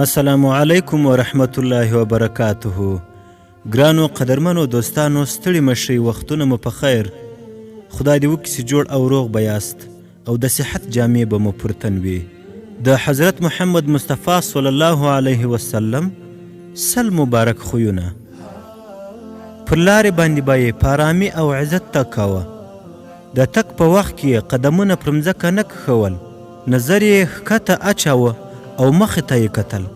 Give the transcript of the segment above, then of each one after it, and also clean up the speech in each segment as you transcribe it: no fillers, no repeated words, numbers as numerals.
السلام علیکم ورحمت الله وبرکاته. ګرانو قدرمنو دوستانو، ستړي مشي، وختونه مو په خیر. خدای دې وکړي چې جوړ او روغ به یاست او د صحت جامې به مو پر تن وي. د حضرت محمد مصطفی صلی الله علیه وسلم 100 مبارک خویونه. پر لارې باندې به یې په ارامي او عزت تګ کاوه. د تګ په وخت کې یې قدمونه پر مځکه نه کښول، نظر یې ښکته اچاوه او مخې ته یې کتل.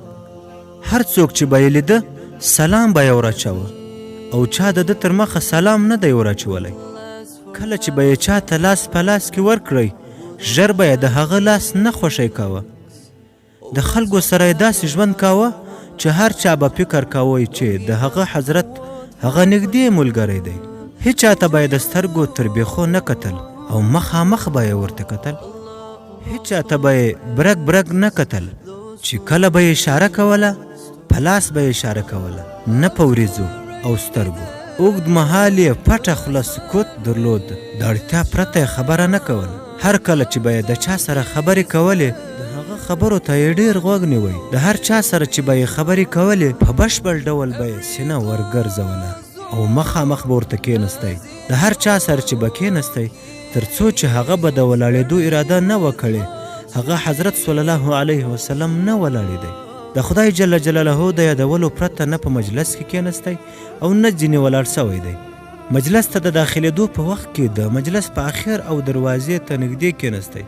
هر څوک چې به یې لیده سلام به یې وراچاوه او چا د ده تر مخه سلام نه دی وراچولی. کله چې به یې چا ته لاس په لاس کې ورکړی، ژر به یې د هغه لاس نه خوښی کاوه. د خلکو سره یې داسې ژوند کاوه چې هر چا به فکر کاوه چې د هغه حضرت هغه نږدې ملګری دی. هیچا ته به یې د سترګو تر بیخو نه کتل او مخامخ به یې ورته کتل. هیچا ته به یې برګ برګ نه کتل. چې کله به یې اشاره کوله، په لاس به یې اشاره کوله، نه په وریځو او سترګو. اوږد مهال یې پټه خوله سکوت درلود، د اړتیا پرته یې خبره نه کوله. هر کله چې به یې د چا سره خبرې کولې، د هغه خبرو ته یې ډېر غوږ نیوی. د هر چا سره چې به یې خبرې کولې، په بشپړ ډول به یې سینه ورګرځوله او مخامخ به ورته کېنستی. د هر چا سره چې به کېنستی، تر څو چې هغه به د ولاړېدو اراده نه وه کړې، هغه حضرت صلی الله علیه وسلم نه ولاړېدی. د خدای جل جلاله د یادولو پرته نه په مجلس کې کېنستی او نه ځینې ولاړ شوی دی. مجلس ته د داخلېدو په وخت کې د مجلس په اخر او دروازې ته نږدې کېنستی،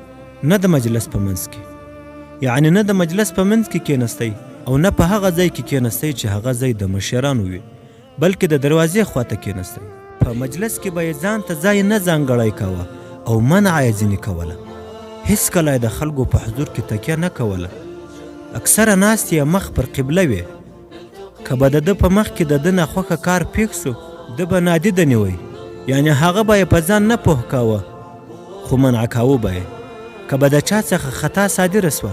نه د مجلس په منځ کې. یعنې نه د مجلس په منځ کې کېنستی او نه په هغه ځای کې کېنستی چې هغه ځای د مشرانو وي، بلکې د دروازې خواته کېنستی. په مجلس کې به یې ځان ته ځای نه ځانګړی کاوه او منع یې ځینې کوله. هېڅکله یې د خلکو په حضور کې تکیه نه کوله. اکثره ناستې یې مخ پر قبله وې. که به د ده په مخ کې د ده ناخوښه کار پېښ سو، ده به نادیده نیوی، یعنې هغه به یې په ځان نه پوه کاوه، خو منع کاوه به یې. که به د چا څخه خطا صادره سوه،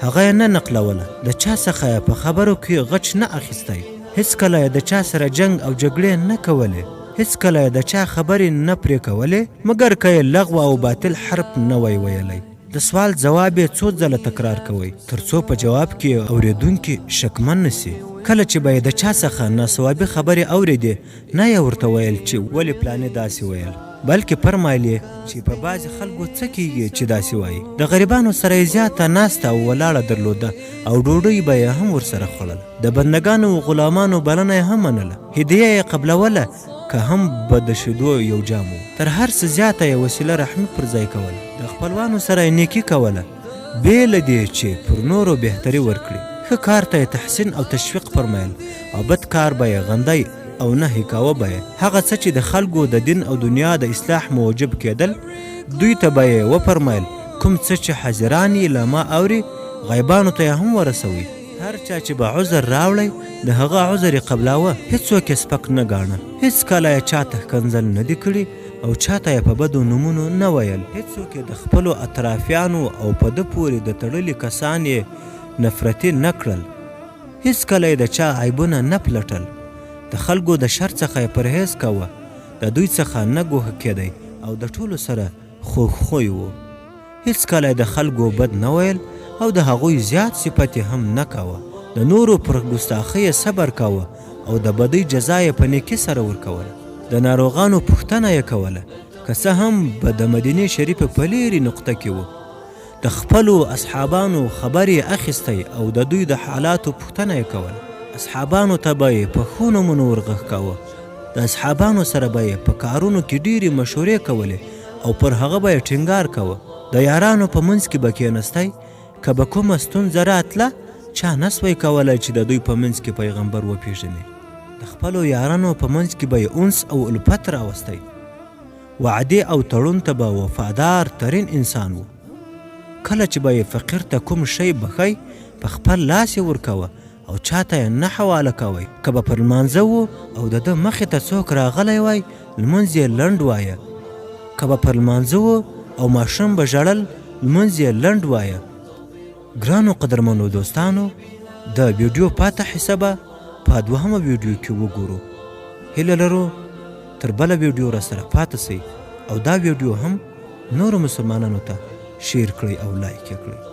هغه یې نه نقلوله، د چا څخه یې په خبرو کې غچ نه اخیستی، هېڅکله یې د چا سره جنګ او جګړې نه کولې، هېڅکله یې د چا خبرې نه پرې کولې، مګر که یې لغوه او باطل حرف نه وای ویلی. د سوال ځواب یې څو ځله تکرار کوی، تر څو په جواب کې یې اورېدونکي شکمن نه شي. کله چې به یې د چا څخه ناصوابي خبرې اورېدې، نه یې ورته ویل چې ولې پلاني داسې ویل، بلکې فرمایل یې چې په بعضې خلکو څه کېږي چې داسې وایي. د غریبانو سره یې زیاته ناسته او ولاړه درلوده او ډوډۍ به یې هم ورسره خوړله. د بندګانو او غلامانو بلنه یې هم منله، هدیه یې قبلوله، که هم به د شیدو یو جام و. تر هر څه زیاته یې وسیله رحمي پر ځای کوله. د خپلوانو سره یې نیکي کوله، بې له دې چې پر نورو بهتري ورکړي. ښه کار ته یې تحسین او تشویق فرمایل او بد کار به یې غندی او نهی کاوه به یې. هغه څه چې د خلکو د دین او دنیا د اصلاح موجب کېدل، دوی ته به یې وفرمایل، کوم څه چې حاضران یې له ما اوري، غایبانو ته یې هم ورسوئ. هر چا چې به عذر راوړی، د هغه عذر یې قبلاوه، هېڅوک یې سپک نه ګاڼه، هېڅکله یې چا ته ښکنځل نه دي کړي او چا ته یې په بدو نومونو نه ویل، هېڅوک یې د خپلو اطرافیانو او په ده پورې د تړلي کسان یې نفرتي نه کړل، هېڅکله یې د چا عیبونه نه پلټل، د خلکو د شر څخه یې پرهېز کاوه، د دوی څخه نه ګوښه کېدی او د ټولو سره خوږخوی و. هېڅکله یې د خلکو بد نه ویل او د هغوی زیات صفت یې هم نه کاوه. د نورو پر ګستاخۍ یې صبر کاوه او د بدۍ جزا یې په نیکي سره ورکوله. د ناروغانو پوښتنه یې کوله، که څه هم به د مدینې شریفې په لیرې نقطه کې و. د خپلو اصحابانو خبر یې اخیستی او د دوی د حالاتو پوښتنه یې کوله. اصحابانو ته به یې په ښو نومونو ورغږ کاوه. د اصحابانو سره به یې په کارونو کې ډېرې مشورې کولې او پر هغه به یې ټینګار کاوه. د یارانو په منځ کې به کېنستی، که به کومه ستونزه راتله، چا نه سوی کولای چې د دوی په منځ کې پیغمبر وپېژني. د خپلو یارانو په منځ کې به یې انس او الفت راوستی. وعدې او تړون ته به وفادار ترین انسان و. کله چې به یې فقیر ته کوم شی بښی، په خپل لاس یې ورکاوه او چاته یې نه حواله کوی. که به پر لمانځه و او د ده مخې ته څوک راغلی وای، لمونځ یې لنډ وایه. که به پر لمانځه و او ماشوم به ژړل، لمونځ یې لنډ وایه. ګرانو قدرمنو دوستانو، د ویډیو پاته حصه به په دوهمه ویډیو کې وګورو. هیله لرو تر بله ویډیو راسره پاته سئ او دا ویډیو هم نورو مسلمانانو ته شیر کړئ او لایک یې کړئ.